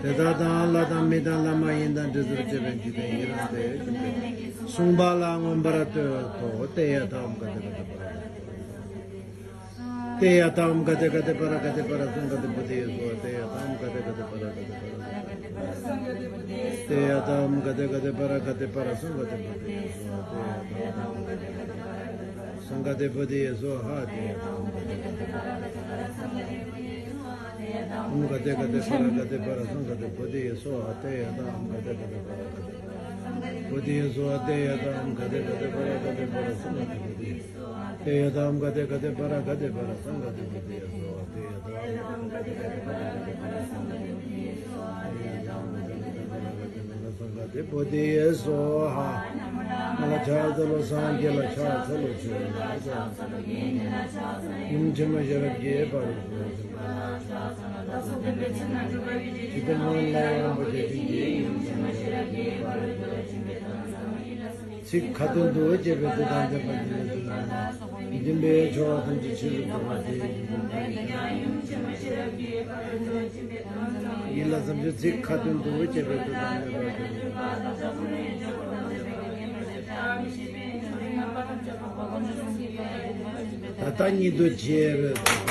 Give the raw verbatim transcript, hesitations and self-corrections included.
དེ་དག་དང་ལྷ་དང་མི་དང་ལྷ་མ་ཡིན་དང་དྲི་ཟར་བཅས་པའི་འཇིག་རྟེན་ཡི་རངས་ཏེ་གསུངས་པ་ལ་མངོན་པར་བསྟོད་དོ། ཏདྱ་ཐཱ། ཨོཾ་ག་ཏེ་ག་ཏེ་པ་ར་ག་ཏེ་པ་ར། ཏདྱ་ཐཱ། ཨོཾ་ག་ཏེ་ག་ཏེ་པ་ར་ག་ཏེ་པ་ར་སཾ་ག་ཏེ་བོ་དྷི་ཡེ་སྭཱ་ཧཱ། ཏདྱ་ཐཱ། ཨོཾ་ག་ཏེ་ག་ཏེ་པ་ར་ག་ཏེ་པ་ར་སཾ་ག་ཏེ་བོ་དྷི་ཡེ་སྭཱ་ཧཱ། ཏདྱ་ཐཱ། ཨོཾ་ག་ཏེ་ག་ཏེ་པ་ར་ག་ཏེ་པ་ར་སཾ་ག་ཏེ་བོ་དྷི་ཡེ་སྭཱ་ཧཱ། ཏདྱ་ཐཱ། ཨོཾ་ག་ཏེ་ག་ཏེ་པ་ར་ག་ཏེ་པ་ར་སཾ་ག་ཏེ་བོ་དྷི་ཡེ་སྭཱ་ཧཱ། ཏདྱ་ཐཱ། ཨོཾ་ག་ཏེ་ག་ཏེ་པ་ར་ག་ཏེ་པ་ར་སཾ་ག་ཏེ་བོ་དྷི་ཡེ་སྭཱ་ཧཱ། ཏདྱ་ཐཱ། ཨོཾ་ག་ཏེ་ག་ཏེ་པ་ར་ག་ཏེ་པ་ར་སཾ་ག་ཏེ་བོ་དྷི་ཡེ་སྭཱ་ཧཱ། ཏདྱ་ཐཱ། ཨོཾ་ག་ཏེ་ག་ཏེ་པ་ར་ག་ཏེ་པ་ར་བོ་དྷི་ཡེ་སྭཱ་ཧཱ། ཏདྱ་ཐཱ། ཨོཾ་ག་ཏེ་ག་ཏེ་པ་ར་ག་ཏེ་པ་ར་སཾ་ག་ཏེ་བོ་དྷི་ཡེ་སྭཱ་ཧཱ། ཏདྱ་ཐཱ། ཨོཾ་ག་ཏེ་ག་ཏེ་པ་ར་ག་ཏེ་པ་ར་སཾ་ག་ཏེ་བོ་དྷི་ཡེ་སྭཱ་ཧཱ། ཏདྱ་ཐཱ། ཨོཾ་ག་ཏེ་ག་ཏེ་པ་ར་ག་ཏེ་པ་ར་སཾ་ག་ཏེ་བོ་དྷི་ཡེ་སྭཱ་ཧཱ། ཏདྱ་ཐཱ། ཨོཾ་ག་ཏེ་ག་ཏེ་པ་ར་ག་ཏེ་པ་ར་སཾ་ག་ཏེ་བོ་དྷི་ཡེ་སྭཱ་ཧཱ། ང་ལ་ཕྱག་འཚལ་ལོ། སངས་རྒྱས་ལ་ཕྱག་འཚལ་ལོ། ཆོས་ལ་ཕྱག་འཚལ་ལོ། ཡུམ་ཆེན་མོ་ཤེས་རབ་ཀྱི་དཔལ་རི་ཇི་ལྟར་སྔོན་ལ་ཡང་རིན་པོ་ཆེ་བྱིན་གྱིས་ཡུམ་ཆེན་མོ་ཤེས་རབ་ཀྱི་དཔལ་རི་ཇི་ལྟར་སྔོན་ལ་ཡང་ཚིག་ཁ་ཏོན་དུ་བཅད་པའི་དོན་དམ་བདེན་པ་ཉིད་ལ་བརྟེན་ནས་བདེན་པའི་ཆོས་ཐམས་ཅད་ཆོས་སུ་རྟོགས་པ་དེ་ཡིན་པ་ཡིན་ལ། བསམ་བྱུང་ཚིག་ཁ་ཏོན་དུ་བཅད་པའི་དོན་དམ་བདེན་པ་ཡིན་ལ། ད་ལྟ་ཉིད་དུ་བྱས་པའི།